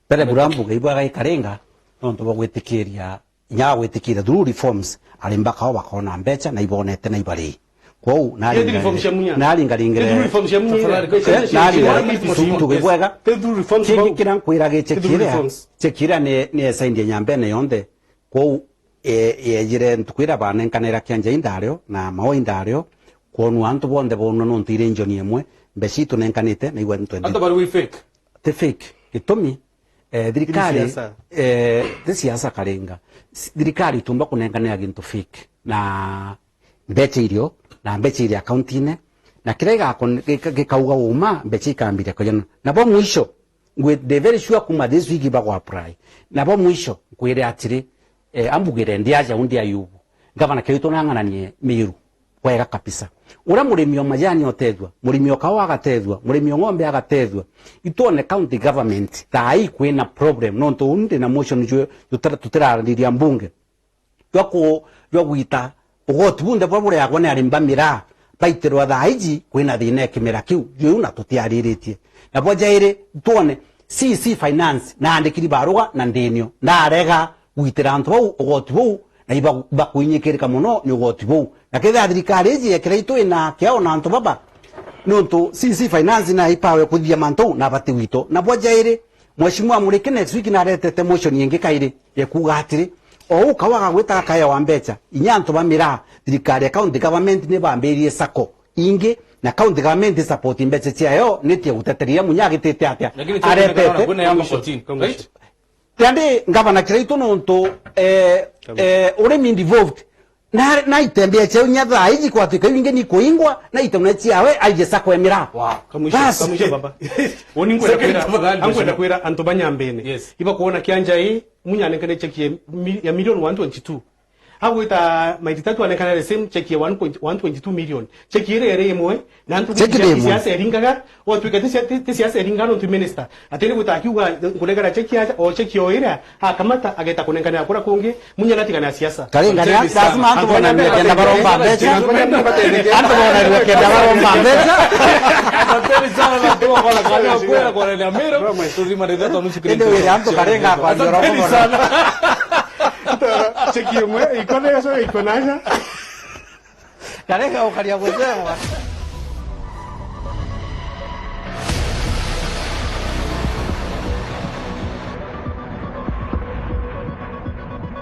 Mbere bura mbuge ibwaga i Karenga, nontu bwa gwitikiria inya agwitikiria through reforms, arimi ba kawa bakona mbeca na ibonete na ibari. Kwou, naringa-, naringaringire, tafadhali, eh, naringa-, tafadhali, tugibwega. Kingi kiria nkwiraga, cheki iria, cheki iria ni, ni esaindie nyambene yonthe. Kwou, e, yejire ntuku iria banenkanira kia N J I ndario, na Maua ndario, kwonwa antu bonthe bonwa nontu iri njoni imwe, mbeca itunenkanite, na igwe ntwendi. Antu bari wi fake? Ti fake. Gitumi, eh, thirikari, eh, ti siasa Karenga. S-, thirikari itumba kunenkanira gintu fake. Na mbeca irio, na mbeca iri akaunti-ine, na kiria gikakon-, gika-, gikauga uma, mbeca ikambiria kujana. Na bo mwisho, ngwi-, ndi very sure kuma this week bagwa apply. Na bo mwisho, nkwire atiri, eh, ambugire ndi aja undi ayubu. Gavana Kiraitu nang'ananie Miru. Bwega kabisa. Uria murimi o majani otethua, murimi o kawa agatethua, murimi o ng'ombe agatethua. Itwone county government, thaa ii kwina problem, nontu uu ndi na motion jwe tutira-, tutirariria mbunge. Jwa ku-, jwa gwita ugoti bunthe buria bureagwa ni arimi ba miraa, baitirwa thaa iji kwina thina ya kimera kiu, juu na tutiariritie. Na bwa jairi, twone C C Finance na andikiri barua na ndinio, ndarega gwitira antu bau ugoti buu, na iba-, bakuinyikirika mono ni ugoti buu. Na kethira thirikari iji ya Kiraitu ina kiao na antu baba, nontu C C Finance na ipawe kuthithia mantu uu, na bati gwito. Na bwa jairi, Mheshimiwa Muriki next week naretete motion ingi kairi ya kuuga atiri, o uu kawa gagwita gakaewa mbeca, inya antu ba miraa, thirikari ya county government ni bambiririe sacco ingi, na county government i support mbeca ciayo, ni tia guteteria Munya agitite atia. Lakini aretete kwina yamba fourteen, right? Yandi ngavana Kiraitu nontu, eh, eh, urimi involved. Na, na itembea ciao inya thaa iji kwatuika iu ingi ni kuingwa, na itemwe ciawe aije sacco ya miraa. Wow. Kamwisho, basi. Kamwisho baba. Uni nkwenda kwira, tafadhali, ankwenda kwira antu ba Nyambene. Yes. Iba kuona kia N J I, Munya anenkane cheki ya mi-, ya million one twenty-two. Agwita maiti tatu anenkane the same cheki ya one point one twenty-two million. Cheki iri iri imwe, na antu cheki iri imwe. Siasa eringaga, watwika ti sia-, ti, ti siasa eringaga nontu minister. Atiri gwita akiuga nkunengera cheki aja, o cheki o iria, akamata, ageta kunenkanira kuria kungi, Munya natigana siasa. Karenga, ni lazima antu bonanirwe kenda baromba mbeca. Antu bonanirwe kenda baromba mbeca. Asanteni sana na tuko kwa kanya kwera kwa nene Amiro. Tuzima ndio tatu nusu. Ende wira antu Karenga kwa. Asanteni sana. Cheki imwe, iko na yeso, iko na aja. Karenga ukaria gusema.